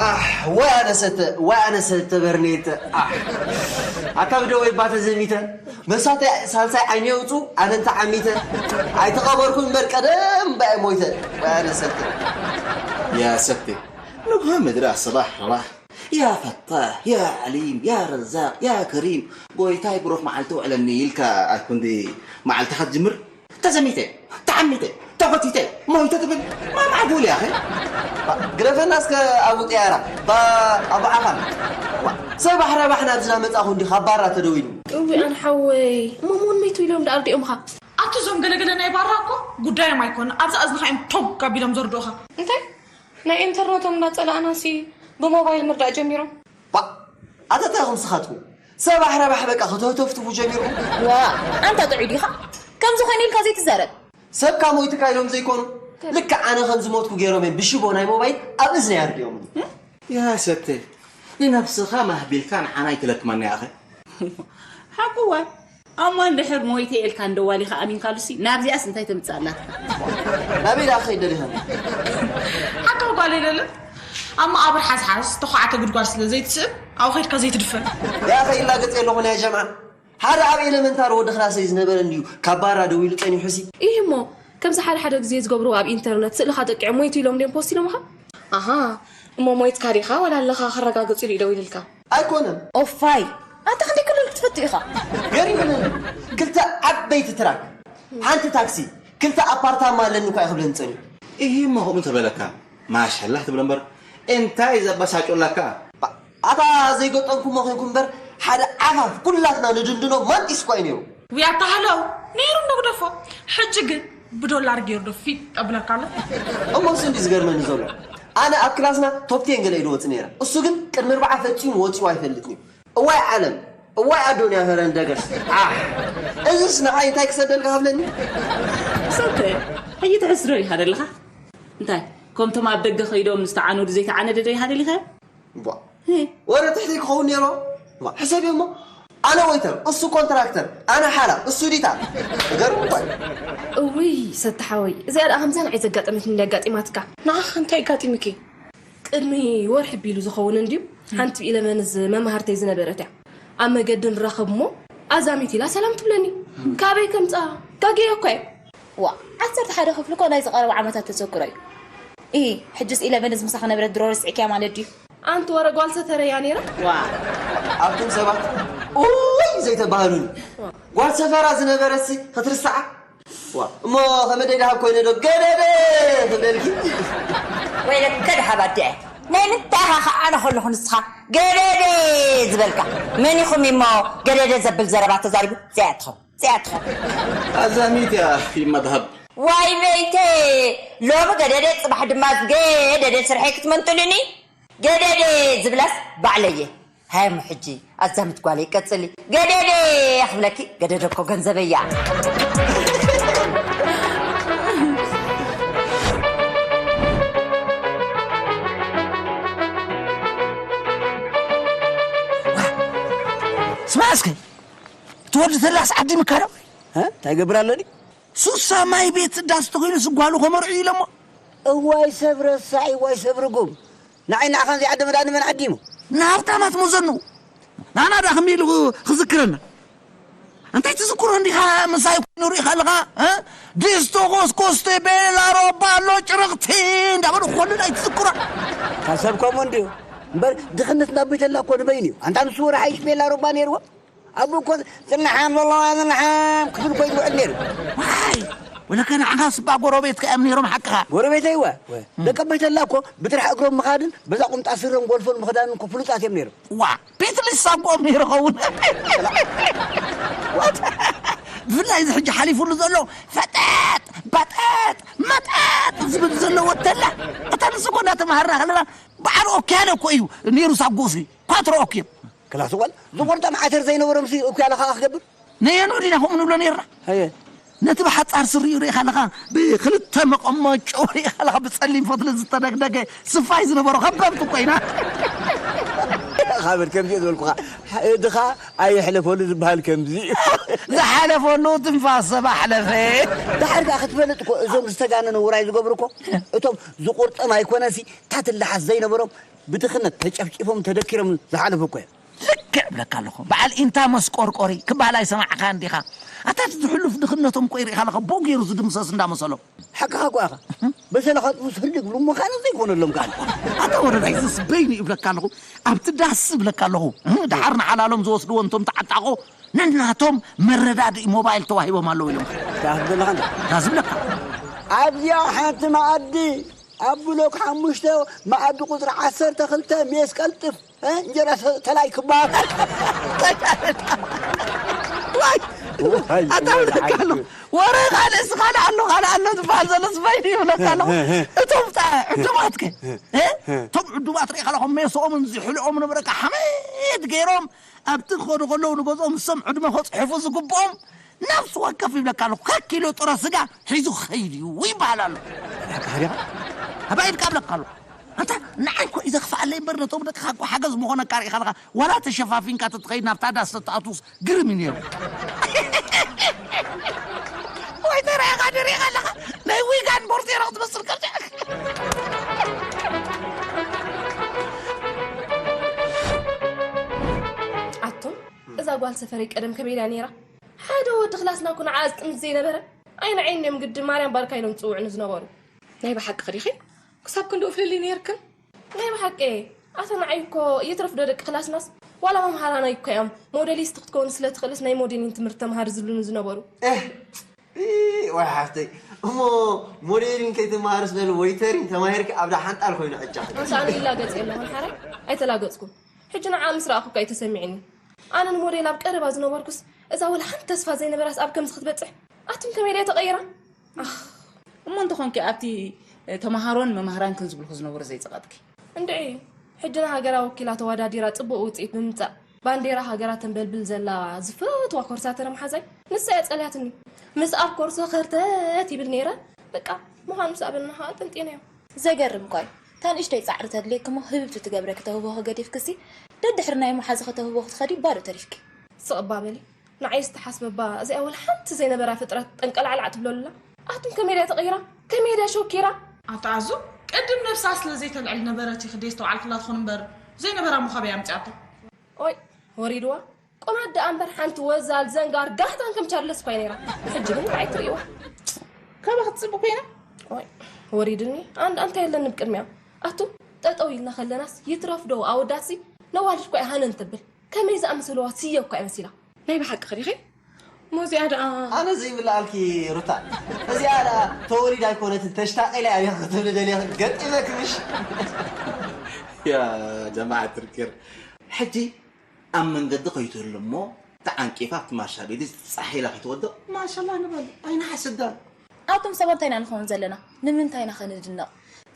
ኣሕ፣ ወይ ኣነ ሰተ፣ ወይ ኣነ ሰተ በርኔተ። ኣሕ፣ ኣታ ብደወይ ባተ ዘሚተ። መሳተ ሳልሳይ ዓይኒ የውፁ፣ ኣነ እንተ ዓሚተ። ኣይተቐበርኩ እምበር ቀደም ባየ ሞይተ። ወይ ኣነ ሰተ። ያ ሰተ፣ ንግሆ ምድራ ሰባሕ ረባሕ። ያ ፈታሕ፣ ያ ዓሊም፣ ያ ረዛቅ፣ ያ ከሪም። ጎይታይ ብሩኽ መዓልቲ ውዕለኒ ኢልካ ኣይኩን ድዩ መዓልትኻ ትጅምር? ተዘሚተ፣ ተዓሚተ፣ ተጎቲተ፣ ሞይተ ትብል? ማ ማዕጉል ያኸ? ግደፈና እስከ ኣቡ ጥያራ፣ ባ-፣ ኣቡ ዓኻል። ዋ፣ ሰብ ኣሕራይ ባሕና ኣብዚ ናመጻኹ እንዲኻ ኣብ ባራ ተደዊሉ። እዊ ኣነ ሓወይ፣ እሞ መን መይቱ ኢሎም ደኣ ኣርዲኦምኻ? ኣቲ እዞም ገለገለ ናይ ባራ እኮ ጉዳዮም ኣይኮነ፣ ኣብዛ እዝንኻ እዮም ቶግ ኣቢሎም ዘርድኡኻ። እንታይ? ናይ ኢንተርነቶም እንዳጸላእናሲ ብሞባይል ምርዳእ ጀሚሮም። ባ፣ ኣታ እንታይ ኢኹም ስኻትኩም? ሰብ ኣሕራይ ባሕ በቃ ከተህተፍትፉ ጀሚርኩም። ዋ፣ ኣንታ ጥዑይ ዲኻ? ከምዚ ኾይኑ ኢልካ ዘይትዛረብ። ሰብካ ሞይትካ ኢሎም ዘይኮኑ፣ ልክዕ ኣነ ከም ዝሞትኩ ገይሮም እዮም ብሽቦ ናይ ሞባይል ኣብ እዝነይ ኣርዲኦምኒ። ያ ሰብተይ፣ ንነብስኻ ማህቢልካ ንዓና ኣይትለክመና ኢኻ። ሓቁዋ፣ ኣሞ እንድሕር ሞይተ ኢልካ እንደዋሊኻ ኣሚንካሉሲ፣ ናብዚኣስ እንታይ ተምጽእ ኣላትካ? ናበይ ደኣ ክኸይድ ደሊኻ? ሓቃ ጓል የለልን። ኣብ መቓብር ሓዝሓዝ ተዃዕተ ጉድጓድ ስለ ዘይትስእን፣ ኣብኡ ኸይድካ ዘይትድፈን። ያ ኸይላገጽ የለኹን ያ ጀምዓ። ሓደ ኣብ ኤለመንታሪ ወዲ ክላሰይ ዝነበረ እንድዩ ካብ ባራ ደዊሉ ጸኒሑሲ። ኢሂ እሞ፣ ከምዚ ሓደ ሓደ ግዜ ዝገብርዎ ኣብ ኢንተርነት ስእልኻ ጠቂዖም ሞይቱ ኢሎም ድዮም ፖስት ኢሎምኻ? ኣሃ፣ እሞ ሞይትካ ዲኻ ዋላ ኣለኻ ከረጋግጹ ኢሉ እዩ ደዊሉልካ? ኣይኮነን። ኦፋይ፣ ኣታ ክንደይ ክልል ክትፈቱ ኢኻ? ገሪሙኒ። ክልተ ዓበይቲ ትራክ፣ ሓንቲ ታክሲ፣ ክልተ ኣፓርታማ ኣለኒ እኳ እዩ ክብለኒ ጸኒሑ። ኢሂ እሞ ከምኡ እንተበለካ፣ ማሻላህ ትብሎ እምበር እንታይ ዘበሳጩ ኣለካ? ኣታ ዘይገጠምኩሞ ኮንኩም እምበር ሓደ ዓፋፍ ኩላትና ንድንድኖ ማንጢስ እኳ እዩ ነይሩ። ውይ ኣታ ሃለው፣ ነይሩ እንዶ ግደፎ። ሕጂ ግን ብዶላር ገይሩ ዶ ፊጥ ጠብለካ ኣሎ? እሞ እሱ እንዲ ዝገርመኒ ዘሎ፣ ኣነ ኣብ ክላስና ቶፕ ቴን ገለ እዩ ድወጽእ ነይረ። እሱ ግን ቅድሚ ኣርብዓ ፈጺሙ ወጺኡ ኣይፈልጥን እዩ። እዋይ ዓለም፣ እዋይ ኣዶንያ ፈረን ደገስ። ኣሕ፣ እዚስ ንዓይ እንታይ ክሰደልካ ሃብለኒ? ሰተ፣ ሕጂ ትሕስዶ ኢኻ ዘለኻ? እንታይ፣ ከምቶም ኣብ ደገ ከይዶም ዝተዓነዱ ዘይተዓነደ ዶ ኢኻ ደሊኻዮ? ቧ። እ። ወረ ትሕተይ ክኸውን ነይሮ። ቧ፣ ሕሰብ እሞ። ኣነ ወይተር፣ እሱ ኮንትራክተር፣ ኣነ ሓላ፣ እሱ ዲታ። ገርም እኮ እዩ። እውይ፣ ሰተ ሓወይ፣ እዚኣ ደኣ ከምዛ ንዓይ ዘጋጠመትኒ እንድያ ኣጋጢማትካ። ንዓኻ እንታይ ኣጋጢምኪ? ቅድሚ ወርሒ ቢሉ ዝኸውን እንድዩ፣ ሓንቲ ብኢለመንዝ መማህርተይ ዝነበረት እያ። ኣብ መገዲ ንራኸብ እሞ፣ ኣዛሚት ኢላ ሰላም ትብለኒ። ካበይ ከምጻ? ጋግየ እኮ እየ። ዋ፣ ዓሰርተ ሓደ ክፍሊ እኮ ናይ ዝቐረበ ዓመታት ተዘክሮ እዩ። ኢ፣ ሕጅስ ኢለቨንዝ ምሳኺ ነበረት ድሮ ረሲዕክያ ማለት ድዩ? ኣንቲ ወረ ጓል ሰፈረያ ነይራ? ዋ። ኣቱም ሰባት፣ ኡይ ዘይተባህሉኒ። ጓል ሰፈራ ዝነበረሲ ክትርስዓ? ዋ፣ እሞ ከመደይ ደሃብ ኮይነ ዶ ገደደ ክብለልኪ? ወይለከ ደሃብ ኣዲዐ። ናይ ምንታይ ኢኻ ኸዓ ኣነ ከለኹ ንስኻ ገደደ ዝበልካ? መን ኢኹም እሞ ገደደ ዘብል ዘረባ ተዛሪቡ? እዚኣትኹም፣ እዚኣትኹም። ኣዛሚት እያ ይመድሃብ። ዋይ በይተ፣ ሎሚ ገደደ ጽባሕ ድማ ገደደ ስርሐይ ክትመንጥሉኒ? ገደደ ዝብላስ ባዕለየ። ሃይ እሞ ሕጂ ኣዛሚት ጓለይ ቀጽሊ። ገደደ ክብለኪ፣ ገደደ እኮ ገንዘበይ እያ። ስማዕ እስከ፣ እቲ ወዲ ተላስ ዓዲምካ ዶ? እ? እንታይ ይገብር ኣለኒ? ሱሳ ማይ ቤት ዳስ ተኾይኑ ስጓሉ ከመርዑ ኢሎሞ። እዋይ ሰብ ረሳዒ፣ እዋይ ሰብ ርጉም። ንዓይ ንዓኻን ዘይዓደመ ደኣ ንመን ዓዲሙ? ንሃብታማት መዘኑ። ንዓና ደኣ ከመይ ኢሉ ክዝክረና? እንታይ ትዝክሮ እንዲኻ ምሳይ ኮይኑ ሪኢኻ ኣለኻ? እ? ዲስቶ፣ ኮስኮስቲ፣ ቤላ፣ ሮባ ኣሎ፣ ጭርቕቲ እንዳበሉ ክኾኑ እንታይ ትዝክሮ? ካብ ሰብ ከምኡ እንድዩ። እምበር ድኽነት ናብ ቤተላ እኮ ንበይኑ እዩ። ኣንታ ንሱ ወረ ሓይሽ ቤላ ሮባ ነይርዎ። ኣብኡ እኮ ዝናሓም ዘለዋ ዝናሓም ክብል እኮ ይውዕል ነይሩ። ዋይ፣ ወለከ ንዓኻ ስባ ጎረቤትካ እዮም ነይሮም ሓቅኻ። ጎረቤተይ ወ፣ ወ፣ ደቂ ቤተላ እኮ ብጥራሕ እግሮም ምኻድን በዛ ቁምጣ ስረን ጎልፎን ምኽዳንን እኮ ፍሉጣት እዮም ነይሮም። ዋ፣ ቤት ልሳቦም ነይሩ ኸውን። ብፍላይ እዚ ሕጂ ሓሊፉሉ ዘሎ ፈጠጥ፣ በጠጥ፣ መጠጥ ዝብል ዘሎ ወተላ፣ እታ ንሱ እኮ እናተማሃርና ከለና በዓል ኦኪያለ እኮ እዩ ነይሩ ሳብ ጎሲ፣ ኳትሮ ኦኪዮ። ክላስ እዋን ዝቑርጠም ዓተር ዘይነበሮም ሲ ኦኪያለ ከኣ ክገብር? ነየኑ ዲና ከምኡ ንብሎ ነይርና? ኣየ። ነቲ ብሓጻር ስሪኡ ርኢኻ ኣለኻ፣ ብክልተ መቐመጮ ርኢኻ ኣለኻ፣ ብጸሊም ፈትሊ ዝተደግደገ ስፋይ ዝነበሮ ከበብቲ እኮ ኢና። ካብ ከምዚ እየ ዝበልኩኻ፣ እድኻ ኣይሕለፈሉ ዝበሃል ከምዚ እዩ። ዝሓለፈሉ ትንፋስ ሰብ ኣሕለፈ። ደሓር ከኣ ክትፈልጥ እኮ እዞም ዝተጋነነ ውራይ ዝገብሩ እኮ እቶም ዝቑርጠም ኣይኮነሲ ታትላሓስ ዘይነበሮም ብድኽነት ተጨፍጪፎም ተደኪሮም ዝሓለፉ እኮ እዮም። ልክዕ እብለካ ኣለኹ። በዓል ኢንታ መስቆርቆሪ ክበሃል ኣይሰማዕካን ዲኻ? ኣታ እቲ ዝሕሉፍ ድኽነቶም እኮ ይርኢ ኣለኻ፣ ቦግ ገይሩ ዝድምሰስ እንዳመሰሎም። ሓቅኻ እኮ ኢኻ። በሰለ ከጥፉ ስሕል ይብሉ እሞ ካነ ዘይኮነሎም ካነ። ኣታ ወረዳይ ዝስ በይኑ ይብለካ ኣለኹ። ኣብቲ ዳስ እብለካ ኣለኹ። እህ፣ ደሓር ንሓላሎም ዝወስድዎ እንቶም ተዓጣቖ ነናቶም መረዳድኢ ሞባይል ተዋሂቦም ኣለዉ ኢሎም። እንታይ ክትብል ዘለኻ እንተ? ዳስ እብለካ። ኣብዚኣ ሓንቲ መኣዲ ኣብ ብሎክ ሓሙሽተ መኣዲ ቁፅሪ ዓሰርተ ክልተ ሜስ ቀልጥፍ፣ እ? እንጀራ ሰ-፣ ተላይ ክበሃል። ዋይ! ዋይ፣ ኣታ ዋይ፣ ይብለካ ኣሎ። ወረ ካልእ ስ-፣ ካልእ ኣሎ፣ ካልእ ኣሎ ዝበሃል ዘሎ ዝበይኑ ይብለካ ኣለኹ። እቶም ጣ-፣ ዕዱማትከ? እ? እቶም ዕዱማት ርኢኻ ኣለኹም ሜስኦምን ዝሕልኦምን በቃ ሓመድ ገይሮም ኣብቲ ክኸዱ ከለዉ ንገዝኦም ንሶም ዕድመ ከጽሕፉ ዝግብኦም ነፍሲ ወከፍ ይብለካ ኣለኹ። ከኪሎ ጥረ ስጋ ሒዙ ክኸይድ እዩ ይበሃል ኣሎ። ሓቅኻ ዲኻ? ኣባይ ኢድካ እብለካ ኣለኹ። ኣንታ ንዓይ እኮ እዩ ዘኽፍኣለይ እምበር ነቶም ደቅኻ እኮ ሓገዝ ምኾነካ ርኢኻ ኣለኻ። ዋላ ተሸፋፊንካ ተትኸይድ ናብታ ዳስ ተትኣቱስ ግርም እዩ ነይሩ። ወይ ተራእኻ ድሪኻ ኣለኻ። ናይ ዊጋን ቦርቴሮ ክትመስል ከብዳ። ኣቱም፣ እዛ ጓል ሰፈረይ ቀደም ከመይ ኢላ ነይራ? ሓደ ወዲ ክላስና እኮ ንዓኣ ዝጥምት ዘይነበረ። ኣይ ንዓይ እንድዮም ግዲ ማርያም ባርካ ኢሎም ዝጽውዑኒ ዝነበሩ። ናይ ብሓቂ ዲኺ? ክሳብ ክንድኡ ፍልልይ ነይርክን? ናይ ብሓቂ። ኣታ ንዓይ እኮ ይትረፍ ዶ ደቂ ክላስናስ ዋላ መምሃራነይ እኮ እዮም። ሞዴሊስት ክትከውን ስለ ትኽእልስ ናይ ሞዴሊን ትምህርቲ ተምሃሪ ዝብሉኒ ዝነበሩ። ኤህ፣ ኢ፣ ወይ ሓፍተይ፣ እሞ ሞዴሊን ከይትመሃርስ በል ወይተሪን ተማሂርኪ ኣብ ደሓንጣል ኮይኑ ዕጫ። ኣንታ ኣነ ይላገጽ የለኹን ሓራይ ኣይተላገጽኩን። ሕጂ ንዓ ምስ ረኣኹ እኳ እዩ ተሰሚዕኒ። ኣነ ንሞዴል ኣብ ቀረባ ዝነበርኩስ እዛ ወላ ሓንቲ ተስፋ ዘይነበራስ ኣብ ከምዚ ክትበጽሕ። ኣቱም ከመይ ድያ ተቐይራ? ኣኽ። እሞ እንተኾንኪ ኣብቲ፣ እ፣ ተምሃሮን መማህራንክን ዝብልኹ ዝነበሩ ዘይጸቐጥኪ? እንድዒ፣ ሕጂ ንሃገራ ወኪላ ተወዳዲራ ጽቡቕ ውጽኢት ብምምጻእ ባንዴራ ሃገራ ተንበልብል ዘላ ዝፈትዋ ኮርሳተረ መሓዛይ ንሳ እያ ጸልያትኒ። ምስ ኣብ ኮርሶ ከርተት ይብል ነይረ። በቃ፣ ምዃኑ ምስ ኣበልና ኸኣ ጠንጢነዮ። ዘገርም እኳ እዩ። እታ ንእሽተይ ጻዕሪ ተድልየኪ እሞ ህብብቲ ትገብረኪ ተውህቦኺ ገዲፍክሲ ደድሕሪ ናይ መሓዝኺ ተውህቦ ክትኸዲ ባዶ ተሪፍኪ። ስቕ እባ በሊ። ንዓይ ዝተሓስበባ እዚኣ ወላ ሓንቲ ዘይነበራ ፍጥረት ጠንቀላዕላዕ ትብለሉላ። ኣቱም ከመይ ድያ ተቐይራ? ከመይ ድያ ሸኪራ? ኣታ ኣዙ፣ ቅድም ነብሳ ስለ ዘይተልዕል ነበረት ኢኺ ደየስተውዓልክላ ትኾን እምበር፣ ዘይነበራ እሞ ካበይ ኣምጺኣቶ? ኦይ፣ ወሪድዋ። ቆማት ደኣ እምበር ሓንቲ ወዛል ዘንጋር ጋህታን ከም ቻርለስ እኳ ነይራ። ሕጂ ግን እንታይ ትርእይዋ? ካባኺ ትጽብቕ ኮይና? ኦይ፣ ወሪድኒ። ኣንድ ኣንታይ የለኒ ብቅድሚያ። ኣቱ፣ ጠጠው ኢልና ከለናስ ይትረፍ ዶ ኣወዳትሲ ነዋልድ እኳ እያ ሃነን ተብል። ከመይ ዝኣመሰለዋ ስየ እኳ እያ መሲላ። ናይ ብሓቂ ኸዲኺ? እሞ እዚኣ ደኣ ኣነ ዘይብልኣልኪ ሩታ፣ እዚኣ ደኣ ተወሊዳ ኣይኮነትን ተሽታቒላ እያ ዲኺ ክትብሊ ደሊኺ? ገጢመኪ ምሽ? ያ ጀማዓ ትርክር። ሕጂ ኣብ መንገዲ ከይትህሉ እሞ ተዓንቂፋ ኣብቲ ማርሻ ቤት ጻሕ ኢላ ከይትወድቕ ማሻላ ንበል። ኣይንሓስዳን። ኣቱም ሰባት እንታይ ኢና ንኸውን ዘለና? ንምንታይ ኢና ኸንድነቕ?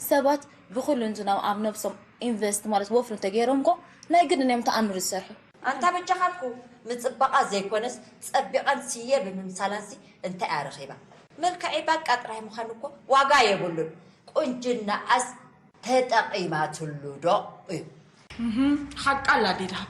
ሰባት ብኹሉ እንትኖም ኣብ ነብሶም ኢንቨስት ማለት ወፍሪ እንተገይሮም እኮ ናይ ግድን እዮም ተኣምር ዝሰርሑ። ኣንታ በጃኻትኩ፣ ምጽባቓ ዘይኮነስ ጸቢቓን ስየ ብምምሳላንሲ እንታይ እያ ረኺባ? መልክዐይ ባቃ ጥራይ ምዃን እኮ ዋጋ የብሉን። ቁንጅናኣስ ተጠቒማትሉ ዶ እዩ? እህ፣ ሓቃ ኣላ ኣደይ ደሃብ።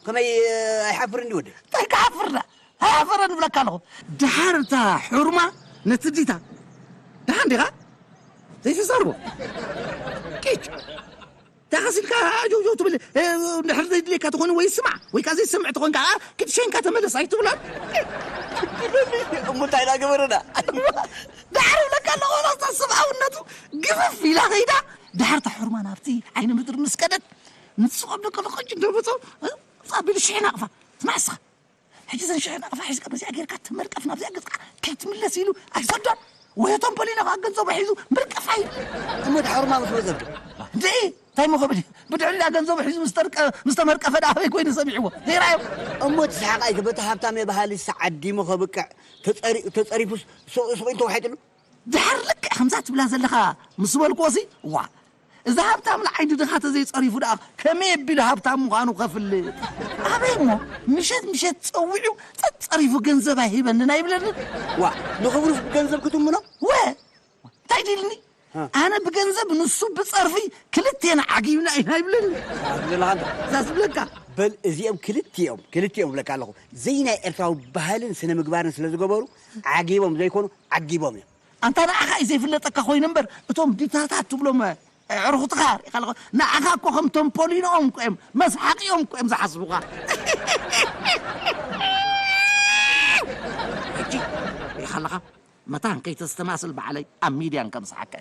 ከመይ ኣይሓፍርን ድዩ ወደይ? እንታይ ክሓፍርና? ኣይሓፈረን እብለካ ኣለኹ። ደሓር እታ ሕሩማ ነቲ ዲታ ደሓን ዲኻ ዘይተዛርቦ ቂጭ ተኸሲልካ ጆውጆው ትብል። እንድሕር ዘይድልየካ ተኾይኑ ወይ ስማዕ ወይ ከዓ ዘይሰምዕ ተኾይንካ ከዓ ክትሸንካ ተመለስ ኣይትብሎን። እሞ እንታይ ኢና ገበረና? ደሓር እብለካ ኣለኹ። ወላ እታ ሰብኣውነቱ ግፍፍ ኢላ ከይዳ ደሓር እታ ሕሩማ ናብቲ ዓይኒ ምድሪ ምስ ከደት ንስቆም ደቂ ደቆጭ እንደመፆ ፃቢሉ ሽሕ ናቕፋ ትማዕስኻ ሕጂ ዘን ሽሕ ናቕፋ ሒዝካ በዚኣ ጌርካ ተመርቀፍ ናብዚኣ ገፅካ ከይትምለስ ኢሉ ኣይሰዶን። ወይ እቶም ፖሊኖ ከዓ ገንዘቡ ሒዙ ምርቀፋ ኢሉ። እሞ ድሓሩማ ምስ መዘርዶ? እንዴ እንታይ መኸ ብድዕልና ገንዘቡ ሒዙ ምስ ተርቀ- ምስ ተመርቀፈ ዳ ኣበይ ኮይኑ ሰሚዕዎ ዘይራዮ። እሞ እቲ ሰሓቕ ኣይተ በቲ ሃብታም የባሃሊ ሰዓዲሙ ከብቅዕ ተጸሪ- ተጸሪፉስ ሱቕ ሱቕ ኢሉ ተዋሒጥሉ። ድሓር ልክዕ ከምዛ ትብላ ዘለኻ ምስ በልክዎ ሲ ዋ እዛ ሃብታም ንዓይኒ ድኻ ተዘይጸሪፉ ደኣ ከመይ ኣቢሉ ሃብታም ምዃኑ ከፍልጥ? ኣበይ እሞ ምሸት ምሸት ጸዊዑ ጸጸሪፉ ገንዘብ ኣይህበንን ኣይብለንን። ዋ ንኽብሩስ ብገንዘብ ክትምኖ? ወ እንታይ ድልኒ? ኣነ ብገንዘብ ንሱ ብጸርፊ ክልቴና ዓጊብና ኢና ይብለኒ። ዝብለካ እዛ ዝብለካ በል እዚኦም ክልቲኦም ክልቲኦም እብለካ ኣለኹ ዘይናይ ኤርትራዊ ባህልን ስነ ምግባርን ስለ ዝገበሩ ዓጊቦም ዘይኮኑ ዓጊቦም እዮም። ኣንታ ንዓኻ እዩ ዘይፍለጠካ ኮይኑ እምበር እቶም ዲታታት ትብሎም ኣዕሩኽትኻ ሪእኻ ኣለኻ። ንዓኻ እኮ ከምቶም ፖሊኖኦም እኮ እዮም መስሓቂኦም እኮ እዮም ዝሓስቡኻ። ሕጂ ሪእኻ ኣለኻ መታን ከይተስተማስል ባዕለይ ኣብ ሚድያን ከምስሓከ።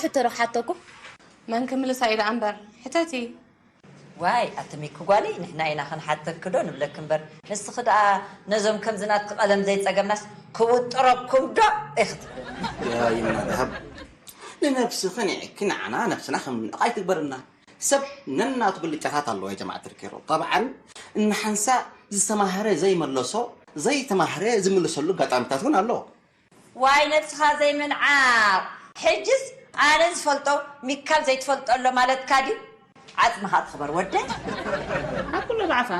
ሕቶ ዶ ክሓተኩም? መን ክምልሳ እዩ ደኣ እምበር፣ ሕተቲ። ዋይ ኣቲ ሚኪ ጓለይ፣ ንሕና ኢና ክንሓተኪ ዶ ንብለኪ እምበር፣ ንስኺ ደኣ ነዞም ከምዚ ናትኪ ቀለም ዘይጸገምናስ ክውጥረኩም ዶ ኢኺ ትብልኒ? ያ ይማ ደሃብ፣ ንነብስኺ ንዒኪ ንዓና ነብስና ከም ንዕቕ ኣይትግበርና። ሰብ ነናቱ ብልጫታት ኣለዎ ያ ጀማዓት ርኬሮ። ጠብዓን እንሓንሳእ ዝተማህረ ዘይመለሶ፣ ዘይተማህረ ዝምልሰሉ ኣጋጣሚታት እውን ኣለዎ። ዋይ ነብስኻ ዘይምንዓቕ። ሕጅስ ኣነ ዝፈልጦ ሚካል ዘይትፈልጦ ኣሎ ማለትካ ድዩ? ዓጽምኻ ትኽበር ወደ። ኣብ ኩሉ ራዕፋ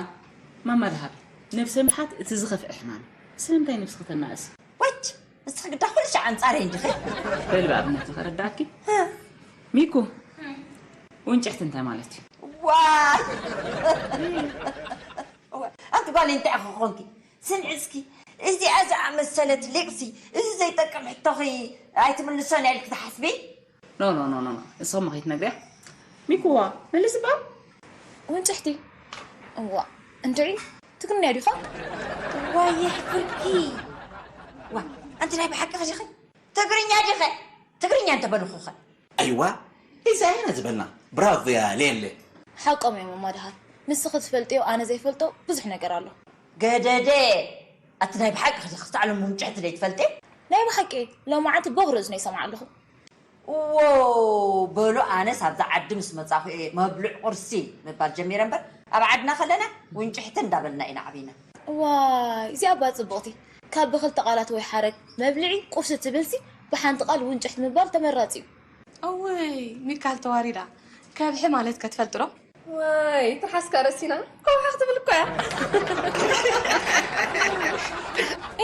ማማ ደሃብ፣ ነብሰ ምትሓት እቲ ዝኸፍአ ሕማም እዩ። ስለምንታይ ነብስኺ ተናእሲ? ወች ንስኺ ግዳ ኩሉ ሻዕ ኣንጻረይ እንዲኺ? በል ብኣብነት ንኸረዳእኪ። ህ። ሚኩ፣ ውንጭሕቲ እንታይ ማለት እዩ? ዋይ! እዋ፣ ኣንቲ ጓል እንታይ ኢኺ ኮንኪ? ስምዒ እስኪ፣ እዚኣ ዝኣመሰለት ሊቕሲ፣ እዚ ዘይጠቅም ሕቶኺ ኣይትምልሶን እያ ኢልኪ ትሓስቢ? ኖ፣ ኖ፣ ኖ፣ ኖ፣ ኖ። ንስኹም ከይትነግርያ። ሚኩዋ፣ መልስ እባ። ውንጭሕቲ። እዋ፣ እንድዒ፣ ትግርኛ ዲኻ? ዋይ፣ የሕፍርኪ። ዋ፣ ኣንቲ ናይ ብሓቂ ኸ ዲኺ? ትግርኛ ዲኸ? ትግርኛ እንተበልኹኸ? ኣይዋ፣ እዛ ኢና ዝበልና። ብራቮ ያ ሌለ። ሓቆም እዮም እማ ደሃብ። ንስኺ ትፈልጥዮ ኣነ ዘይፈልጦ ብዙሕ ነገር ኣሎ። ገደደ! ኣቲ ናይ ብሓቂ ኸ ዲኺ ክሳዕ ሎሚ ውንጭሕቲ ዘይትፈልጢ? ናይ ብሓቂ ሎማዓንቲ በኹሪ እዝነይ ይሰምዓ ኣለኹ። እዎ፣ በሉ ኣነስ ኣብዛ ዓዲ ምስ መጻኹ እየ መብልዕ ቁርሲ ምባል ጀሚረ እምበር፣ ኣብ ዓድና ከለና ውንጭሕቲ እንዳበልና ኢና ዓቢና። ዋይ፣ እዚኣ እባ ጽብቕቲ። ካብ ብኽልተ ቃላት ወይ ሓረግ መብልዒ ቁርሲ ትብልሲ፣ ብሓንቲ ቃል ውንጭሕቲ ምባል ተመራጺ እዩ። እውይ፣ ሚካል ተዋሪዳ። ከብሒ ማለት ከ ትፈልጢ ዶ? ዋይ፣ ትሓስካ ረሲና። ከውሓ ክትብል እኮ እያ።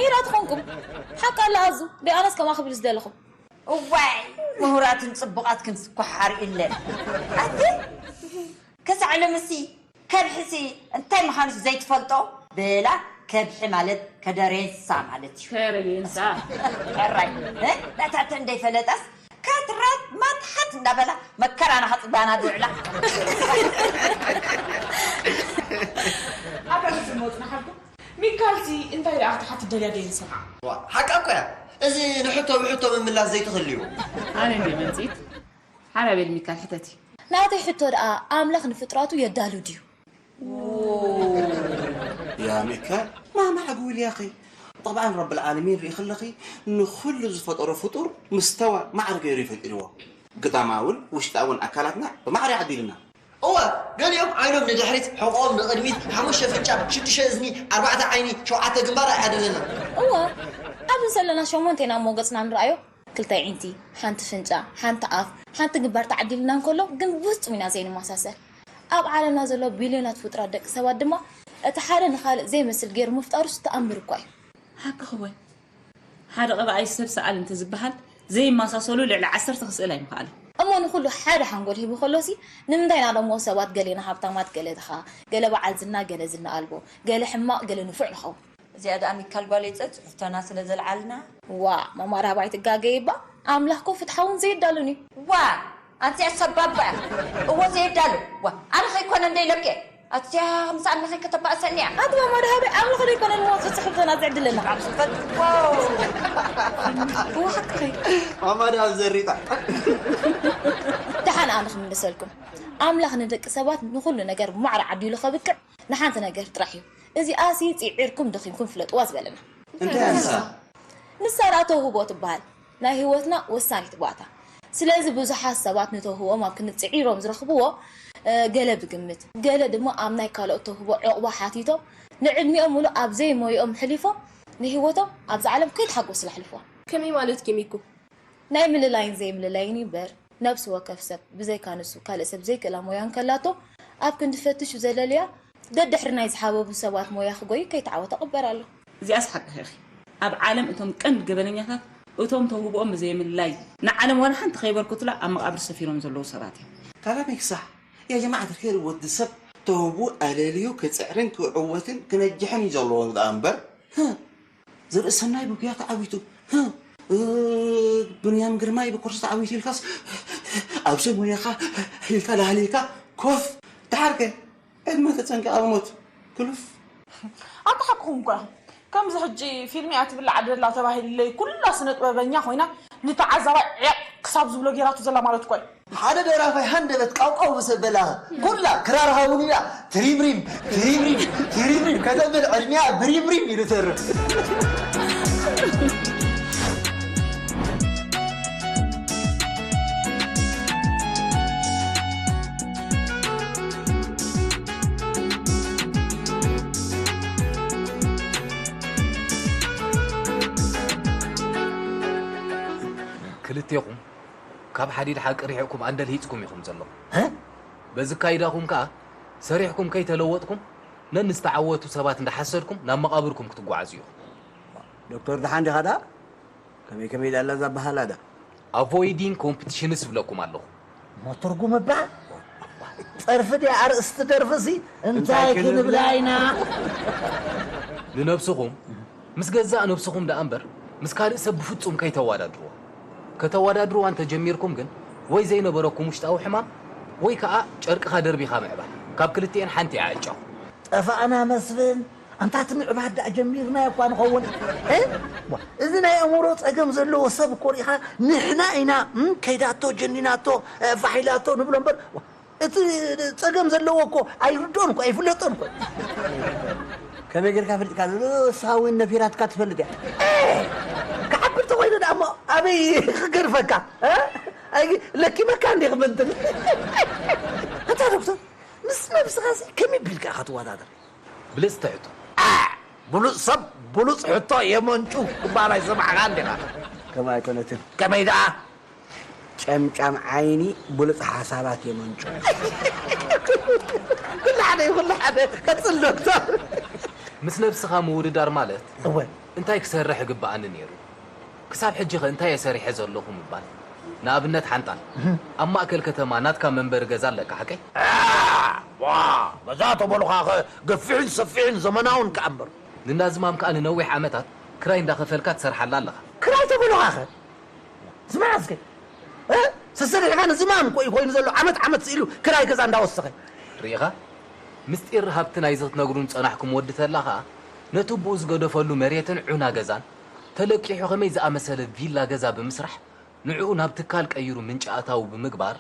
ኢራ ትኾንኩም። ሓቃ ኣላ ኣዙ፣ ደይ ኣነስ ከማ ክብል ዝደለኹ። እዋይ፣ ምሁራትን ጽቡቓትክን ስኳሓር ኢለን። ኣቲ፣ ከሳዕ ሎምሲ፣ ከብሕሲ እንታይ ምዃኑስ ዘይትፈልጦ? በላ፣ ከብሒ ማለት ከደሬንሳ ማለት እዩ። ከረጌንሳ። ሕራይ፣ እ? ነታተ እንደይፈለጠስ፣ ከትራት ማትሓት እንዳበላ መከራና ከጽባና ዝውዕላ። ኣታ ዝሞጽና ሓልኩ። ሚካልሲ እንታይ ደኣ ክትሓትት ደልያ ደየ ዝሰምዓ? ዋ፣ ሓቃ እኮ እያ። እዚ ንሕቶ ብሕቶ ምምላስ ዘይትኽእልዩ። ኣነ እንድየ መንጽኢት። ሓራ በል ሚካል ሕተቲ። ናተይ ሕቶ ደኣ ኣምላኽ ንፍጥራቱ የዳሉ ድዩ? ያ ሚካል፣ ማማ ዓጉል ያኺ። ጠብዓን ረብል ዓለሚን ርኢ ከለኺ ንኹሉ ዝፈጠሮ ፍጡር ምስተዋ ማዕረ ገይሩ እዩ ፈጢርዎ። ግዳማውን ውሽጣውን ኣካላትና ብማዕረ ዓዲልና። እወ፣ ገሊኦም ዓይኖም ንድሕሪት፣ ሕቖኦም ንቕድሚት፣ ሓሙሽተ ፍንጫ፣ ሽዱሽተ እዝኒ፣ ኣርባዕተ ዓይኒ፣ ሸውዓተ ግንባር ኣይዓደለናን። እወ፣ ኣብዚ ዘለና ሸሞንቴና እሞ ገጽና ንርኣዮ። ክልተ ኣዒንቲ፣ ሓንቲ ፍንጫ፣ ሓንቲ ኣፍ፣ ሓንቲ ግንባር ተዓዲልና እንከሎ ግን ብፍጹም ኢና ዘይንመሳሰል። ኣብ ዓለምና ዘሎ ቢልዮናት ፍጡራት ደቂ ሰባት ድማ እቲ ሓደ ንኻልእ ዘይመስል ገይሩ ምፍጣሩስ ተኣምር እኳ እዩ። ሓቅኺ እወ። ሓደ ቀባኣይ ሰብ ሰኣል እንተዝበሃል ዘይመሳሰሉ ልዕሊ ዓሰርተ ክስእል ኣይምኸኣለን። እሞ ንኹሉ ሓደ ሓንጎል ሂቡ ከሎሲ ንምንታይ ኢና ደሞ ሰባት ገሌና ሃብታማት፣ ገለ ድኻ፣ ገለ በዓል ዝና፣ ገለ ዝና ኣልቦ፣ ገለ ሕማቕ፣ ገለ ንፉዕ ንኸውን? እዚኣ ደኣ ሚካል ጓለይ ጸጽ ሕቶና ስለ ዘልዓልና። ዋ፣ ማማ ራህባ ኣይትጋገይ እባ፣ ኣምላኽ እኮ ፍትሓውን ዘየዳሉን እዩ። ዋ፣ ኣንቲያ ሰባባ እያ። እዎ ዘየዳሉ። ዋ፣ ኣነ ከይኮነ እንደ ኢለኪ። ኣትያ ከምዚ ኣምላኸይ ከተባእሰኒ እያ። ኣቲ ማማ ራህባ ኣምላኽ ዘይኮነ ንሞት ፍጹሕ ሕቶና ዘዕድለና። ኣብ ዝፈት። ዋው። እዎ ሓቅኺ። ማማ ደኣ ኣብ ዘሪጣ። ደሓን ኣነ ክምልሰልኩም። ኣምላኽ ንደቂ ሰባት ንኹሉ ነገር ብማዕረ ዓዲሉ ከብቅዕ ንሓንቲ ነገር ጥራሕ እዩ። እዚኣሲ ጽዒርኩም ደኺምኩም ፍለጥዋ ዝበለና። እንታይ እያ ንሳ? ንሳ ደኣ ተውህቦ ትበሃል። ናይ ህይወትና ወሳኒት ባእታ። ስለዚ ብዙሓት ሰባት ንተውህቦኦም ኣብ ክንዲ ጽዒሮም ዝረኽብዎ፣ እ፣ ገለ ብግምት፣ ገለ ድማ ኣብ ናይ ካልኦት ተውህቦ ዕቑባ ሓቲቶም፣ ንዕድሚኦም ሙሉእ ኣብ ዘይሞይኦም ሕሊፎም፣ ንህይወቶም ኣብዛ ዓለም ከይተሓጎሱ ዝሕልፍዋ። ከመይ ማለትኪ ሚኩ? ናይ ምልላይን ዘይምልላይን እዩ እምበር፣ ነብሲ ወከፍ ሰብ፣ ብዘይካ ንሱ ካልእ ሰብ ዘይክእላ ሞያ እንከላቶ፣ ኣብ ክንዲ ፈትሹ ዘለልያ፣ ደድሕሪ ናይ ዝሓበቡ ሰባት ሞያ ክጎዩ ከይተዓወተ ቅበር ኣሎ። እዚኣስ ሓቅኺ ኢኺ። ኣብ ዓለም እቶም ቀንዲ ገበነኛታት፣ እቶም ተውህቦኦም ብዘየምልላይ፣ ንዓለም ዋላ ሓንቲ ከይበርክቱላ ኣብ መቓብር ሰፊሮም ዘለዉ ሰባት እዮም። ካላ ሚክሳሕ፣ ያ ጀማዓት ኸይር ወዲ ሰብ ተውህቦ ኣለልዩ ክጽዕርን ክዕወትን ክነጅሕን እዩ ዘለዎ ደኣ እምበር፣ ዘርእሰናይ ብጉያ ተዓዊቱ፣ እ፣ ብንያም ግርማይ ብኮርስ ተዓዊቱ ኢልካስ፣ ኣብዚ ሞያኻ ኢልካ ላህሊልካ ኮፍ። ደሓርከ ዕድመ ተጸንቀ ኣብ ሞት ክሉፍ። ኣታ ሓቅኹም እኮ ኢኹም። ከምዚ ሕጂ ፊልም እያ ትብላዕ ደላ ተባሂሉለይ ኩላ ስነ ጥበበኛ ኮይና ንተዓዛባይ ዕቕ ክሳብ ዝብሎ ጌራቶ ዘላ ማለት እኮ እዩ። ሓደ ደራፋይ ሃንደበት ቃውቃው ምስ ኣበላኸ ኩላ ክራር ሃቡኒ ኢላ ትሪምሪም ትሪምሪም ትሪምሪም ከተብል ዕድሚኣ ብሪምሪም ኢሉ ተርፍ። ክልቴኹም ካብ ሓዲድ ሓቂ ርሒቕኩም ኣንደልሂጽኩም ኢኹም ዘለኹም። በዚ ኣካይዳኹም ከኣ ሰሪሕኩም ከይተለወጥኩም ነንዝተዓወቱ ሰባት እንዳሓሰድኩም ናብ መቓብርኩም ክትጓዓዙ ኢኹም። ዶክተር ደሓን ዲኻ ደኣ? ከመይ ከመይ ደኣ ኣላ እዛ ኣበሃህላ ደኣ? Avoiding competitions እብለኩም ኣለኹ። እሞ ትርጉም እባ ጸርፊ ድያ ኣርእስቲ ደርፊሲ እንታይ ክንብላ ኢና? ንነብስኹም ምስ ገዛእ ነብስኹም ደኣ እምበር ምስ ካልእ ሰብ ብፍጹም ከይተዋዳድርዋ። ከተዋዳድርዋ እንተ ጀሚርኩም ግን ወይ ዘይነበረኩም ውሽጣዊ ሕማም ወይ ከኣ ጨርቅኻ ደርቢኻ ምዕባድ። ካብ ክልቲኤን ሓንቲ እያ ዕጫኹም። ጠፋእና መስፍን፣ ኣንታ እቲ ምዕባድ ደኣ ጀሚርናዮ እኳ ንኸውን። እ? ዋ፣ እዚ ናይ ኣእምሮ ጸገም ዘለዎ ሰብ እኮ ርኢኻ ንሕና ኢና እም፣ ከይዳቶ ጀኒናቶ እ፣ ፋሕ ኢላቶ ንብሎ እምበር ዋ፣ እቲ ጸገም ዘለዎ እኮ ኣይርድኦን እኮ ኣይፍለጦን እኮ። ከመይ ጌርካ ፈሊጥካ ንስኻ እውን ነፊራትካ ትፈልጥ እያ። ክዓቢ እንተኾይኑ ደኣ እሞ ኣበይ ክገድፈካ እ? ኣይ ለኪመካ እንዲ ክምንትን ኣታ ዶክተር ምስ ነብስኻሲ ከመይ ቢልካ ኢኻ ትወዳደር? ብልጽቲ ሕቶ። ብሉጽ ሰብ ብሉጽ ሕቶ የመንጩ ክበሃል ኣይሰማዕካን ዲኻ? ከምኡ ኣይኮነትን። ከመይ ደኣ? ጨምጫም ዓይኒ ብሉጽ ሓሳባት የመንጩ። ኩሉ ሓደ እዩ፣ ኩሉ ሓደ። ቀጽል ዶክተር። ምስ ነብስኻ ምውድዳር ማለት እወ። እንታይ ክሰርሕ እግብኣኒ ነይሩ? ክሳብ ሕጂ ኸ እንታይ እየ ሰሪሐ ዘለኹ ምባል። ንኣብነት ሓንጣል፣ ኣብ ማእከል ከተማ ናትካ መንበሪ ገዛ ኣለካ ሓቀይ? ዋ ገዛ ተበሉኻኸ ገፊሕን ሰፊሕን ዘመናውን ከኣ እምበር። ንናዝማም ከኣ ንነዊሕ ዓመታት ክራይ እንዳኸፈልካ ትሰርሓላ ኣለኻ። ክራይ ተበሉኻኸ? ስማዕ እስከ እ? ሰሰሪሕኻ ንዝማም እኮ እዩ ኮይኑ ዘሎ ዓመት ዓመት ስኢሉ ክራይ ገዛ እንዳወሰኸ። ርኢኻ? ምስጢር ሃብቲ ናይዚ ክትነግሩን ዝጸናሕኩም ወዲ ተላ ኸኣ ነቲ ኣቦኡ ዝገደፈሉ መሬትን ዑና ገዛን ተለቂሑ ኸመይ ዝኣመሰለ ቪላ ገዛ ብምስራሕ ንዕኡ ናብ ትካል ቀይሩ ምንጪ ኣታዊ ብምግባር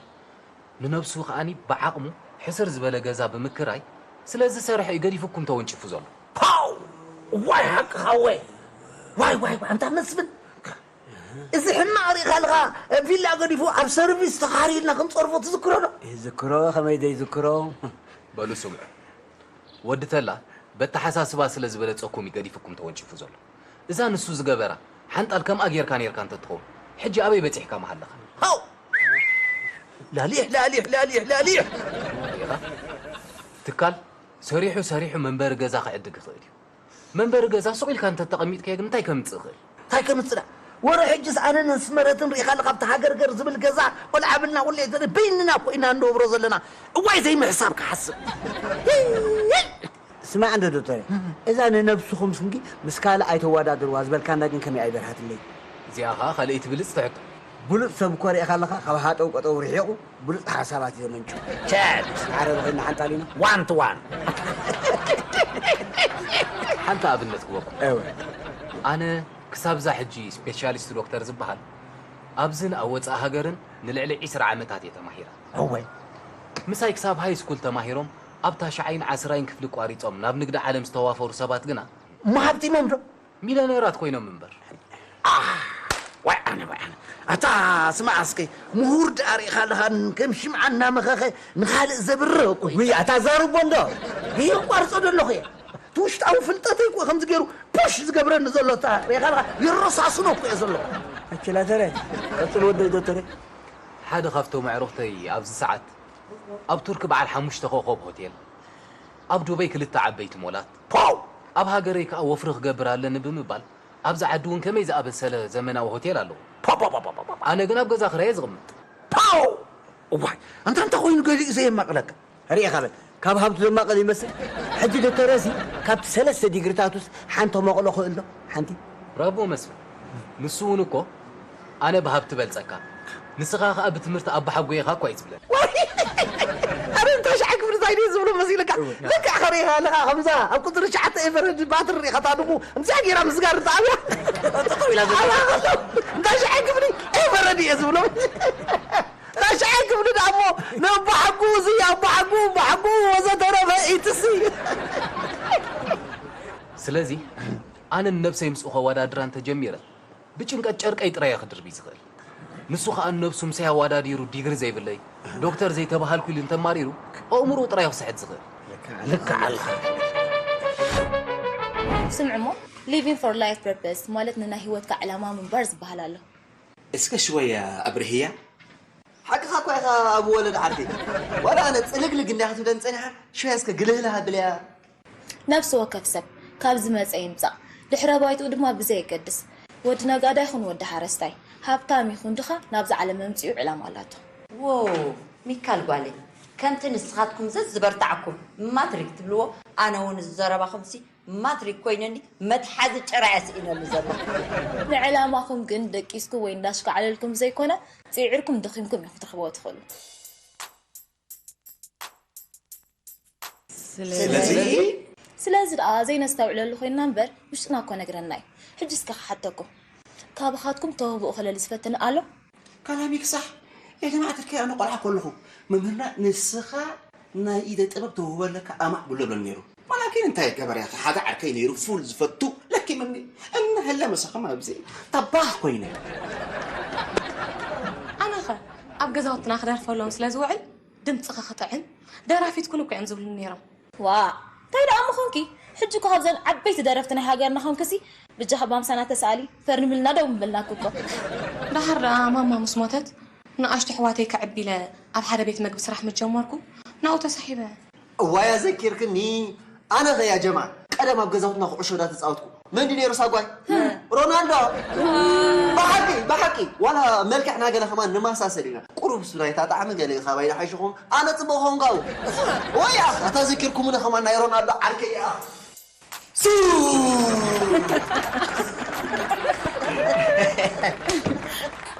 ንነብሱ ከኣ ብዓቕሙ ሕስር ዝበለ ገዛ ብምክራይ ስለ ዝሰርሐ እዩ ገዲፉኩም ተወንጪፉ ዘሎ። ፓው! እዋይ ሓቅኻ እወ። ዋይ ዋይ ዋይ ኣንታ መስፍን እዚ ሕማቕ ርኢኻ ኣለኻ ቪላ ገዲፉ ኣብ ሰርቪስ ተኻርዩ ኢልና ክንጸርፎ ትዝክሮ ዶ? ይዝክሮ ከመይ ዘይዝክሮ። በሉ ስምዑ ወዲ ተላ በተሓሳስባ ስለ ዝበለጸኩም እዩ ገዲፉኩም ተወንጪፉ ዘሎ። እዛ ንሱ ዝገበራ ሓንጣል ከምኣ ጌርካ ኔርካ እንተትኸውን ሕጂ ኣበይ በጺሕካ ምሃለኻ? ሃው! ላሊሕ ላሊሕ ላሊሕ ላሊሕ! ትካል ሰሪሑ ሰሪሑ መንበሪ ገዛ ክዕድግ ይኽእል እዩ። መንበሪ ገዛ ሱቕ ኢልካ እንተተቐሚጥካዮ ግን እንታይ ከምጽእ ይኽእል? እንታይ ከምጽእ ደኣ? ወረ ሕጅስ ኣነን ኣስመረትን ርኢኻለ ካብቲ ሃገርገር ዝብል ገዛ ቆልዓ ብልና ኩሉ በይንና እኮ ኢና እንነብሮ ዘለና። እዋይ ዘይምሕሳብ ክሓስብ። ስማዕ እንዶ ዶክተር፣ እዛ ንነብስኹም ስንኪ ምስ ካልእ ኣይተወዳድርዋ ዝበልካና ግን ከመይ ኣይበርሃትለይ። እዚኣ ኸኣ ካልኣይቲ ብልጽቲ ሕቶ። ብሉጽ ሰብ እኮ ርኢኻ ኣለኻ፣ ካብ ሃጠው ቀጠው ርሒቑ ብሉጽ ሓሳባት እዩ ዘመንጭው። ቻት! ማዕረ ብኽና ሓንጣል ኢና። ዋን ቱ ዋን። ሓንቲ ኣብነት ክበኩም። እወ። ኣነ ክሳብ እዛ ሕጂ ስፔሻሊስት ዶክተር ዝበሃል ኣብዝን ኣብ ወጻኢ ሃገርን ንልዕሊ ዒስራ ዓመታት እየ ተማሂረ። እወ። ምሳይ ክሳብ ሃይ ስኩል ተማሂሮም ኣብ ታሽዓይን ዓስራይን ክፍሊ ቋሪጾም ናብ ንግዲ ዓለም ዝተዋፈሩ ሰባት ግና እሞ ሃብቲሞም ዶ? ሚለነራት ኮይኖም እምበር። ዋይ ኣነ ዋይ ኣነ ኣታ ስማዕ እስከ ምሁር ደኣ ርኢኻ ኣለኻ ከም ሽምዓ እናመኸኸ ንኻልእ ዘብርህ እኮ እዩ። ውይ ኣታ ዛርቦ እንዶ የቋርጾ ደለኹ እየ እቲ ውሽጣዊ ፍልጠተይ እኮ ከምዚ ገይሩ ፑሽ ዝገብረኒ ዘሎ እታ ርኢኻ ኣለኻ ይረሳስኖ እኮ እየ ዘለኹ። ኣችላተረ ቀጽል ወደይ ዶተረ ሓደ ካብቶም ኣዕሩኽተይ ኣብዚ ሰዓት ኣብ ቱርኪ በዓል ሓሙሽተ ኮኾብ ሆቴል፣ ኣብ ዱበይ ክልተ ዓበይቲ ሞላት፣ ፖው! ኣብ ሃገረይ ከኣ ወፍሪ ክገብር ኣለኒ ብምባል ኣብዚ ዓዲ እውን ከመይ ዝኣበሰለ ዘመናዊ ሆቴል ኣለዎ። ፖፖፖፖፖፖ! ኣነ ግን ኣብ ገዛ ክራይ እየ ዝቕመጥ። ፖው! እዋይ ኣንታ እንታይ ኮይኑ ገሊኡ ዘየማቕለካ? ርኢኻ በል ካብ ሃብቱ ዘማቕል ይመስል። ሕጂ ዶክተር ሲ ካብቲ ሰለስተ ዲግሪታቱስ ሓንቲ መቕሎ ክእል ዶ? ሓንቲ? ብራቮ መስፍን። ንሱ እውን እኮ ኣነ ብሃብቲ በልጸካ፣ ንስኻ ኸኣ ብትምህርቲ ኣባሓጎየኻ እኳ እዩ ዝብለኒ። ኣረ እንታይ ሽዓ ክፍሊ እንታይ ድዩ ዝብሎ መሲልካ? ልክዕ ከሪኻ ኣለኻ ከምዛ ኣብ ቁፅሪ ትሽዓተ ኤቨረድ ባትሪ ሪኻ ታድጉ እንታይ ገይራ ምስጋር ተኣብያ እንታይ ሽዓ ክፍሊ ኤቨረድ እየ ዝብሎም። ታሽዓይ ክፍሊ ደኣ እሞ ነባሕጉ፣ እዚ ኣባሕጉ፣ ባሕጉ ወዘተረፈ ኢትሲ። ስለዚ ኣነ ንነብሰይ ምስኡ ከወዳድራ እንተጀሚረ፣ ብጭንቀት ጨርቀይ ጥራይ እየ ክድርቢ ዝኽእል። ንሱ ኸኣ ንነብሱ ምሳይ ኣወዳዲሩ ዲግሪ ዘይብለይ፣ ዶክተር ዘይተባሃልኩ ኢሉ እንተማሪሩ፣ ኣእምሮኡ ጥራይ እዩ ክስሕት ዝኽእል። ልክዕ ኣልካ። ስምዕሞ፣ living for life purpose ማለት ንናይ ህይወትካ ዕላማ ምንባር ዝበሃል ኣሎ። እስከ ሽወያ ኣብርህያ። ሓቅኻ እኳ ኢኻ ኣብ ወለድ ዓርከይ። ዋላ ኣነ ጽልግልግ እንድያ ክትብለኒ ጸኒሓ፣ ሽወያ እስከ ግልህልህ ኣብለያ። ነብሲ ወከፍ ሰብ ካብ ዝመጸ ይምጻእ፣ ድሕረ ባይትኡ ድማ ብዘየገድስ፣ ወዲ ነጋዳይ ይኹን ወዲ ሓረስታይ፣ ሃብታም ይኹን ድኻ ናብዛ ዓለም መምጽኢኡ ዕላማ ኣላቶ። ዎው ሚካል ጓለይ፣ ከምቲ ንስኻትኩም ዘዝበርታዕኩም ማትሪክ ትብልዎ፣ ኣነ እውን እዚ ዘረባኹምሲ ማትሪክ ኮይነኒ መትሓዚ ጭራ እየ ስኢነሉ ዘለኹ። ንዕላማኹም ግን ደቂስኩም ወይ እንዳሽካዕለልኩም ዘይኮነ፣ ጽዒርኩም ደኺምኩም ኢኹም ክትረኽብዎ ትኽእሉ። ስለዚ ስለዚ ደኣ ዘይነስተውዕለሉ ኮይንና እምበር ውሽጥና እኮ ነግረና እዩ። ሕጂ እስከ ክሓተኩም፣ ካባኻትኩም ተውህቦኡ ክለሊ ዝፈትን ኣሎ? ካላሚ ክሳሕ የደማዕትልከ ኣነ ቆልዓ ከለኹ መምህርና ንስኻ ናይ ኢደ ጥበብ ተውህቦ ኣለካ ኣማዕ ብሎ ብለን ነይሩ። ማላኪን እንታይ ገበርያ ሓደ ዓርከይ ነይሩ ፉል ዝፈቱ ለኪምኒ። እንህለ መሰኸም ኣብዚ ተባህ ኮይነ። ኣነኸ ኣብ ገዛውትና ክደርፈሎም ስለ ዝውዕል ድምፅኺ ክጥዕም ደራፊት ኩን እኮ እዮም ዝብሉኒ ነይሮም። ዋ እንታይ ደኣ ምኾንኪ? ሕጂ እኮ ካብዘን ዓበይቲ ደረፍቲ ናይ ሃገርና ኾንክሲ ብጃኻ ባምሳና ተሰኣሊ ፈርንብልና ደው ምበልናኪ እኮ። ደሓር ደኣ ማማ ምስ ሞተት ንኣሽቱ ኣሕዋተይ ከዕቢ ኢለ ኣብ ሓደ ቤት መግቢ ስራሕ ምስ ጀመርኩ ናብኡ ተሳሒበ። እዋይ ኣዘኪርክኒ ኣነ ኸ ያ ጀማል ቀደም ኣብ ገዛውትና ኩዕሾ ዳተፃወትኩ መን ድዩ ነይሩ ሳጓይ ሮናልዶ ብሓቂ ብሓቂ ዋላ መልክዕና ገለ ከማን ንመሳሰል ኢና ቁሩብ ሱናይታ ጣዕሚ ገለ እዩ ካባይ ንሓይሽኹም ኣነ ፅቡቕ ኸውን ካብኡ ወይ ኣታ ዘኪርኩምኒ ከማን ናይ ሮናልዶ ዓርከይ እያ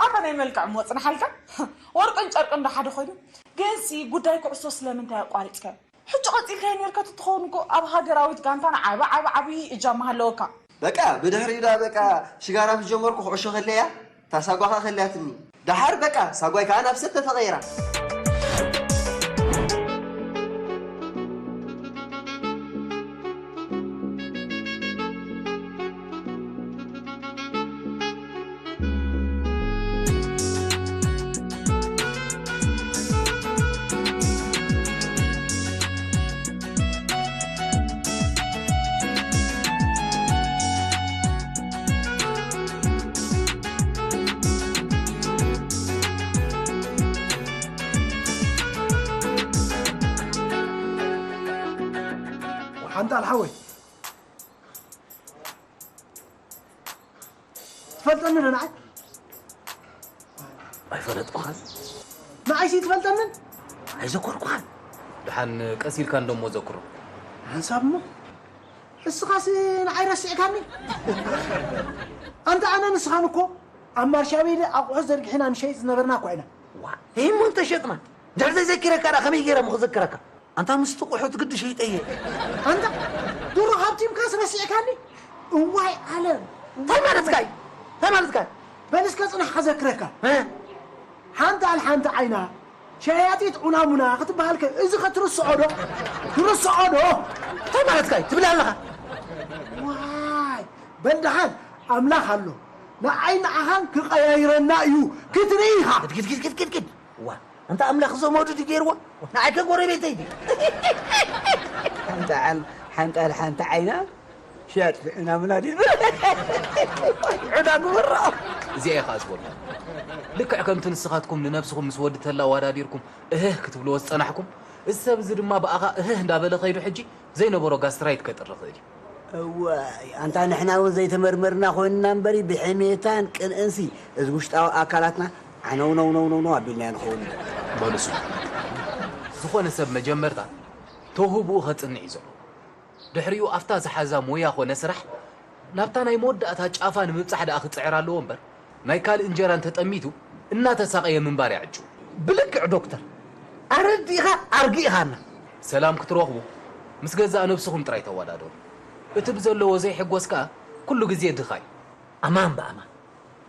ኣታ ናይ መልክዕ እሞ ፅንሓልካ ወርቅን ጨርቅን ዶ ሓደ ኮይኑ ግንሲ ጉዳይ ኩዕሶ ስለምንታይ ኣቋሪፅካዮ ሕጂ ቀፂልካዮ ነርካ ትትኸውን እኮ ኣብ ሃገራዊት ጋንታን ዓቢ ዓቢ ዓቢ እጃም ኣለወካ በቃ ብድሕሪኡ ዳ በቃ ሽጋራ ምስ ጀመርኩ ኩዕሾ ከለያ ታሳጓኻ ከልያትኒ። ደሓር በቃ ሳጓይ ከኣ ናብ ሰተ ተቐይራ። ሓንጣል ሓወይ ትፈልጠኒ ዶ ንዓይ? ኣይፈለጥኩኻን። ንዓይሲ ትፈልጠንን? ኣይዘኮርኩኻን። ደሓን ቀስ ኢልካ እንደሞ ዘክሮ። ሓንሳብ እሞ እስኻሲ ንዓይ ረሲዕካኒ? ኣንታ ኣነ ንስኻን እኮ ኣብ ማርሻ ቤለ ኣቑሑ ዘርጊሕና ንሸይጥ ዝነበርና እኳ ኢና። ዋ፣ እሞ እንተሸጥና ድሕሪ ዘይዘኪረካ ደኣ ከመይ ገይረ እሞ ክዝክረካ? ኣንታ ምስቲ ቁሑት ግዲ ሸይጠየ። ኣንታ ድሮ ሃብቲምካስ ረሲዕካኒ? እዋይ ዓለም። እንታይ ማለትካ እዩ? እንታይ ማለትካ እዩ? በል እስከ ጽናሕ ከዘክረካ። እ? ሓንቲ ኣል ሓንቲ ዓይና ሸያጢት ዑናሙና ክትበሃል ከ እዚ ከ ትርስዖ ዶ? ትርስዖ ዶ? እንታይ ማለትካ እዩ? ትብል ኣለኻ? ዋይ በል ደሓን ኣምላኽ ኣሎ ንዓይ ንዓኻን ክቐያይረና እዩ ክትርኢ ኢኻ። ግድ ግድ ግድ ግድ ግድ ዋ ኣንታ ኣምላኽ እዞም ወዱ ድዩ ገይርዎ ንዓይ ከ ጎረቤተይ ድዩ ሓንጣል ሓንጣል ሓንቲ ዓይና ሸያጥ ዕናምና ድዩ ዕዳ ግበራ እዚኣ እየ ከዓ ዝበልኩ ልክዕ ከምቲ ንስኻትኩም ንነብስኹም ምስ ወዲ ተላ ኣዋዳዲርኩም እህህ ክትብልዎ ዝፀናሕኩም እዚ ሰብ እዚ ድማ ብኣኻ እህህ እንዳበለ ከይዱ ሕጂ ዘይነበሮ ጋስትራይት ከጥሪ ይኽእል እዩ። እዋይ ኣንታ ንሕና እውን ዘይተመርመርና ኮይንና እምበሪ ብሕሜታን ቅንእንሲ እዚ ውሽጣዊ ኣካላትና ዓነውነውነውነው ኣቢልናዮ ንኸውን ኢና። በሉ ስሙ። ዝኾነ ሰብ መጀመርታ ተውህብኡ ከጽንዕ እዩ ዘለዎ። ድሕሪኡ ኣብታ ዝሓዛ ሞያ ኾነ ስራሕ ናብታ ናይ መወዳእታ ጫፋ ንምብጻሕ ደኣ ክጽዕር ኣለዎ እምበር ናይ ካልእ እንጀራ እንተጠሚቱ እናተሳቐየ ምንባር ይዕጅቡ። ብልክዕ ዶክተር ኣረዲእኻ ኣርጊእኻና። ሰላም ክትረኽቡ ምስ ገዛእ ነብስኹም ጥራይ ተወዳደሩ። እቲ ብዘለዎ ዘይሕጎስ ከኣ ኩሉ ግዜ ድኻ እዩ። ኣማን ብኣማን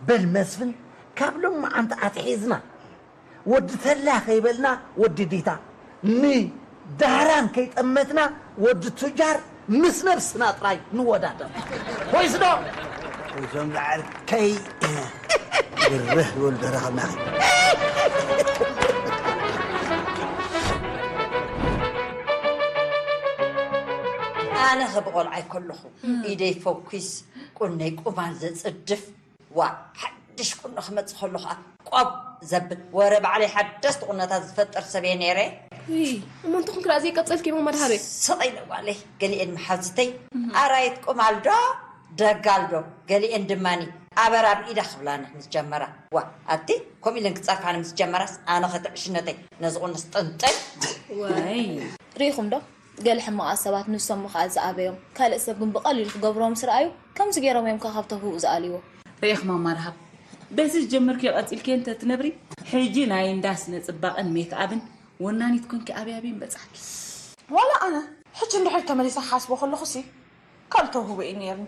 በል መስፍን ካብ ሎማዓንቲ ኣትሒዝና ወዲ ተላ ከይበልና ወዲ ዲታ፣ ንዳህራን ከይጠመትና ወዲ ቱጃር ምስ ነብስና ጥራይ ንወዳደር። ኮይስ ዶ? እዞም ዝዓርከይ ግርህ ዝበሉ ተረኸብናኺ። ኣነ ኸ ብቖልዓይ ከለኹ ኢደይ ፈኲስ ቁነይ ቁማል ዘጽድፍ፣ ዋ፣ ሓድሽ ቁኖ ክመጽእ ከሎ ኸኣ ቆብ ዘብል ወረ ባዕለይ ሓደስቲ ቁኖታት ዝፈጥር ሰብ እየ ነይረ። ውይ፣ እሞ እንተኹን ክራእ ዘይቀጸልኪ እሞ መድሃበይ። ስቕ ኢለ ጓለይ፣ ገሊኤን መሓዙተይ ኣራየት ቁማል ዶ ደጋል ዶ፣ ገሊኤን ድማኒ ኣበራ ብኢዳ ክብላኒ ምስ ጀመራ። ዋ፣ ኣቲ ከምኡ ኢለን ክጻርፋኒ ምስ ጀመራስ ኣነ ኸ ትዕሽነተይ ነዚ ቁኖስ ጥንጥን። ወይ። ርኢኹም ዶ? ገለ ሕማቓት ሰባት ንሶም ምኽኣል ዝኣበዮም፣ ካልእ ሰብ ግን ብቐሊሉ ክገብርዎ ምስ ረኣዩ፣ ከምዚ ገይሮም እዮም ካብ ተውህቦኡ ዝኣልይዎ። ርኢኽማ ማርሃብ፣ በዚ ዝጀመርክዮ ቀጺልክዮ እንተ ትነብሪ፣ ሕጂ ናይ እንዳ ስነ ጽባቐን ሜክኣብን ወናኒት ኮንኪ ኣበይ ኣበይ ምበጻሕኪ። ዋላ ኣነ፣ ሕጂ እንድሕር ተመሊሰ ክሓስቦ ከለኹሲ፣ ካልእ ተውህቦ እዩ ነይርኒ።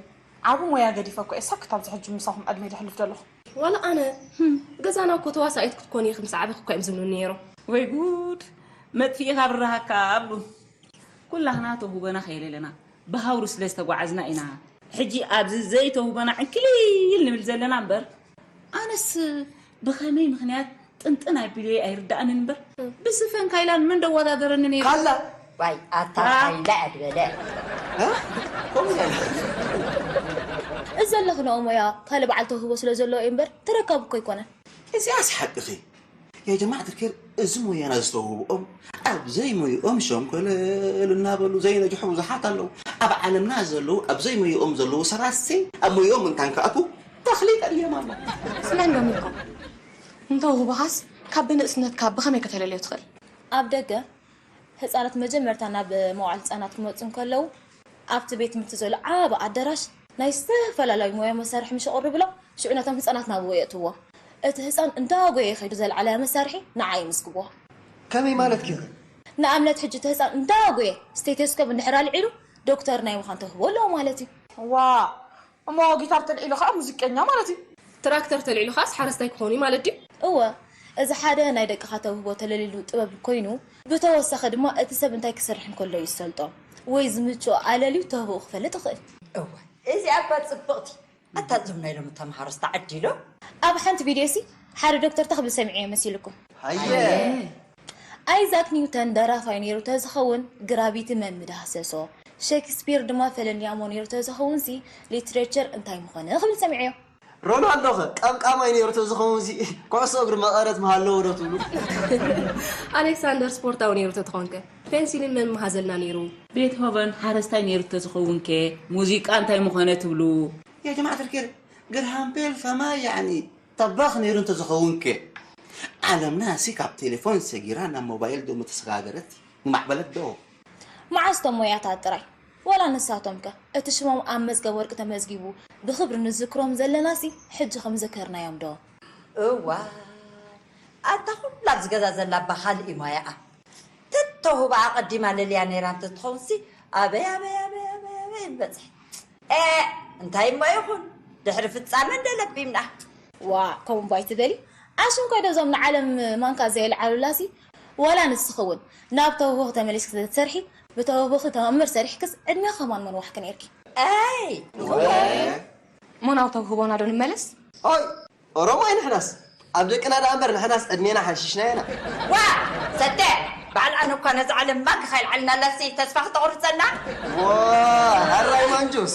ዓቢ ሞያ ገዲፈ እኮ እየ ሳክት ኣብዚ ሕጂ ምሳኹም ዕድመይ ዘሕልፍ ዘለኹ። ዋላ ኣነ፣ ህም፣ ገዛና እኮ ተዋሳኢት ክትኮኒ ኢኺ ምስ ዓበኺ እኮ እዮም ዝብሉኒ ነይሮም። ወይ ጉድ! መጥፊእኻ ብራሃካ ኣብሉ። ኩላህና ተውህቦና ከየለለና ብሃውሩ ስለ ዝተጓዓዝና ኢና ሕጂ ኣብዚ ዘይተውህቦና ዕንክሊል ንብል ዘለና እምበር፣ ኣነስ ብኸመይ ምኽንያት ጥንጥን ኣቢለዮ ኣይርድኣንን እምበር፣ ብስፈን ካይላን መን ደወዳደረኒ ነይሩ? ካላ! ዋይ፣ ኣታ አ? ካይላ ኣድበለ። እ? ከምኡ ገለ። እዚ ዘለኽንኦ ሞያ ካልእ በዓል ተውህቦ ስለ ዘለዎ እዩ እምበር ተረካቢ እኮ ኣይኮነን። እዚኣስ ሓቅኺ። ያ ጀማዓት ልኬር፣ እዚ ሞያና ዝተውህብኦም ኣብ ዘይሞይኦም ሸንኮለል እናበሉ ዘይነጅሑ ብዙሓት ኣለዉ። ኣብ ዓለምና ዘለዉ ኣብ ዘይሞይኦም ዘለዉ ሰባትሲ ኣብ ሞይኦም እንታን ክኣትዉ ተኽሊ ቀድዮም ኣሎ። ስምዕን ዶሚንኮ፣ እንተውህቦኻስ ካብ ብንእስነትካ ብኸመይ ከተለልዮ ትኽእል? ኣብ ደገ ህጻናት መጀመርታ ናብ መዋዕለ ህጻናት ክመጹ እንከለዉ ኣብቲ ቤት ትምህርቲ ዘሎ ዓቢ ኣዳራሽ ናይ ዝተፈላለዩ ሞያ መሳርሒ ምስ የቕርብሎም፣ ሽዑ ነቶም ህጻናት ናብኡ የእትውዎም። እቲ ህጻን እንዳጎየ ከይዱ ዘልዓለያ መሳርሒ ንዓ ይምዝግብዋ። ከመይ ማለትኪ? ንኣብነት ሕጂ እቲ ህጻን እንዳጎየ ስቴቴስኮፕ እንድሕር ኣልዒሉ ዶክተር ናይ ምዃን ተውህቦ ኣለዎ ማለት እዩ። ዋእ! እሞ ጊታር ተልዒሉ ኸኣ ሙዚቀኛ ማለት እዩ። ትራክተር ተልዒሉ ኸኣስ ሓረስታይ ክኸውን እዩ ማለት ድዩ? እወ፣ እዚ ሓደ ናይ ደቅኻ ተውህቦ ተለሊሉ ጥበብ ኮይኑ፣ ብተወሳኺ ድማ እቲ ሰብ እንታይ ክሰርሕ እንከሎ እዩ ዝሰልጦ ወይ ዝምችኦ ኣለልዩ ተውህቦኡ ክፈልጥ ይኽእል። እወ፣ እዚኣ እባ ጽብቕቲ። ኣታ እዞም ናይ ሎሚ ተምሃሮስ ተዓዲሎም። ኣብ ሓንቲ ቪድዮሲ ሓደ ዶክተር እንታይ ክብል ሰሚዐዮ መሲልኩም? ሃየ! ኣይዛክ ኒውተን ደራፋይ ነይሩ ተዝኸውን ግራቪቲ መን ምዳህሰሶ፣ ሸክስፒር ድማ ፈለንያሞ ነይሩ ተዝኸውንሲ ሊትሬቸር እንታይ ምኾነ ክብል ሰሚዐዮ። ሮናልዶ ኸ ቀምቃማይ ነይሩ ተዝኸውንሲ ኩዕሶ እግሪ መቐረት ምሃለዎ ዶ ትብሉ? ኣሌክሳንደር ስፖርታዊ ነይሩ ተትኾንከ ፔንሲሊን መን ምሃዘልና ነይሩ? ቤትሆቨን ሓረስታይ ነይሩ ተዝኸውንከ ሙዚቃ እንታይ ምኾነ ትብሉ? يا جماعة الخير، جراهام بيل فما يعني طباخ نيرون تزخون كي. ዓለምና ሲ ካብ ቴሌፎን ሰጊራ ናብ ሞባይል ዶ ምተሰጋገረት ምማዕበለት ዶ? መዓስ ቶም ሞያታት ጥራይ ዋላ ንሳቶም ከ እቲ ሽሞም ኣብ መዝገብ ወርቂ ተመዝጊቡ ብኽብሪ ንዝክሮም ዘለናሲ ሕጂ ከም ዘከርናዮም ዶ? እዋ ኣታ ኩላ ኣብዚ ገዛ ዘላ እባ ካልእ እዩ ሞያኣ። ተተውህባ ኣቐዲማ ለልያ ነይራ እንተትኸውንሲ ኣበይ ኣበይ ኣበይ ኣበይ ኣበይ ምበጽሐ። ኤእ እንታይ እሞ ይኹን ድሕሪ ፍጻመ እንደ ለቢምና። ዋ ከምኡ እባ ኣይትበሊ። ኣሽንኳይ ዶ እዞም ንዓለም ማንካ ዘየልዓሉላሲ ዋላ ንስኺ እውን ናብ ተውህቦኺ ተመሊስኪ ተትሰርሒ ብተውህቦኺ ተኣምር ሰሪሕክስ ዕድሜኺ ከማን ምንዋሕኪ ነይርኪ። ኣይ እሞ ናብ ተውህቦና ዶ ንመለስ? ኦይ ኦሮሞ ኣይንሕናስ ኣብ ደቅና ደኣ እምበር ንሕናስ ዕድሜና ሓንሺሽናዮ ኢና። ዋ ሰተ በዓል ኣነ እኳ ነዛ ዓለም ማንካ ከይልዓልናላሲ ተስፋ ክተቑርጸና። ዋ ኣራይ ማንጁስ።